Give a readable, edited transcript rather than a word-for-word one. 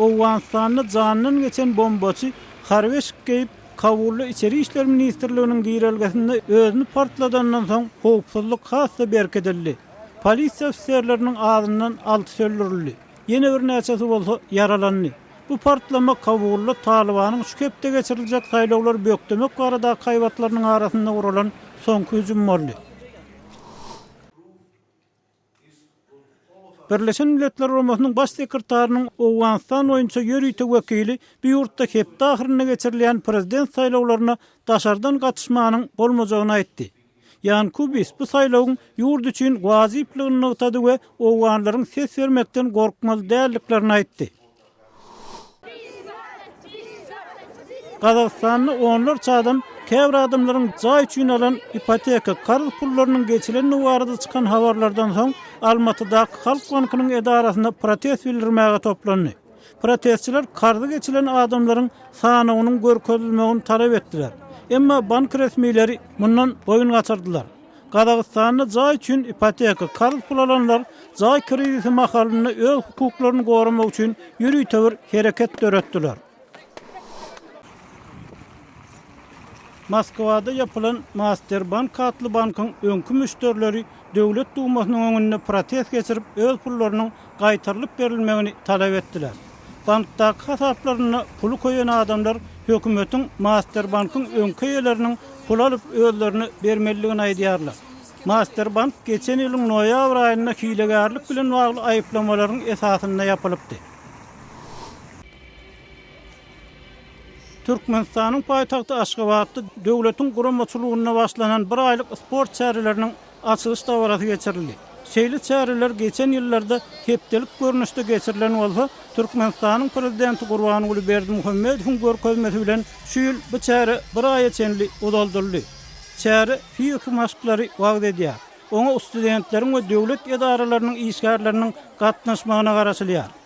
Owganystanda janyndan geçen bombaçy harby eşik geýip, Kabulda Içeri işler ministrliginiň girelgesinde özüni partladandan soň howpsuzlyk has-da berkidildi. Polisiýa ofiserleriniň azyndan altysy öldürildi, ýene birnäçesi bolsa ýaralandy. Bu partlama Kabulda Talybanyň şu hepde geçiriljek saýlawlary bökdemek baradaky haýbatlarynyň arasynda guralan soňky hüjüm boldy. Birleşen Milletler Guramasynyň Baş sekretarynyň Owganystan boýunça ýörite wekili bu ýurtda hepde ahyrynda geçirilýän prezident saýlawlaryna daşardan gatyşmanyň bolmajagyny aýtdy. Ýan Kubis bu saýlawyň ýurt üçin wajyplygyny nygtady we owganlaryň ses bermekden gorkmaly däldiklerini aýtdy. Gazagystanda onlarça adam käbir adamlaryň jaý üçin alan ipoteka karz pullarynyň geçilendigi barada çykan habarlardan soň Almatydaky Halk bankynyň edarasyna protest bildirmäge toplandy. Protestçiler karzy geçilen adamlaryň sanawynyň görkezilmegini talap etdiler. Emma bank resmileri mundan boýun gaçyrdylar. Gazagystanda jaý üçin ipoteka, karz pul alanlar jaý krizisi mahalynda öz hukuklaryny goramak üçin ýörite bir hereket döretdiler. Moskwada ýapylan Masterbank atly bankyň öňki müşderileri Döwlet Dumasynyň öňünde protest geçirip, öz pullarynyň gaýtarylyp berilmegini talap etdiler. Bankdaky hasaplarynda puly köýen adamlar hökümetiň Masterbankyň öňki eýeleriniň pul alyp özlerine bermelidigini aýdýarlar. Masterbank geçen ýylyň noýabr aýynda hilegärlik bilen bagly aýyplamalaryň esasynda ýapylypdy. Türkmenistanyň paýtagty Aşgabatda döwletiň guramaçylygynda başlanan bir aýlyk sport çäreleriniň açylyş dabarasy geçirildi. Şeýle çäreler geçen ýyllarda hepdelik görnüşde geçirilen bolsa, Türkmenistanyň Prezidenti Gurbanguly Berdimuhamedowyň görkezmesi bilen şu ýyl bu çäre bir aýa çenli uzaldyldy. Çäre fiziki maşklary wagyz edýär. Oňa studentleriň we döwlet edaralarynyň işgärleriniň gatnaşmagyna garaşylýar.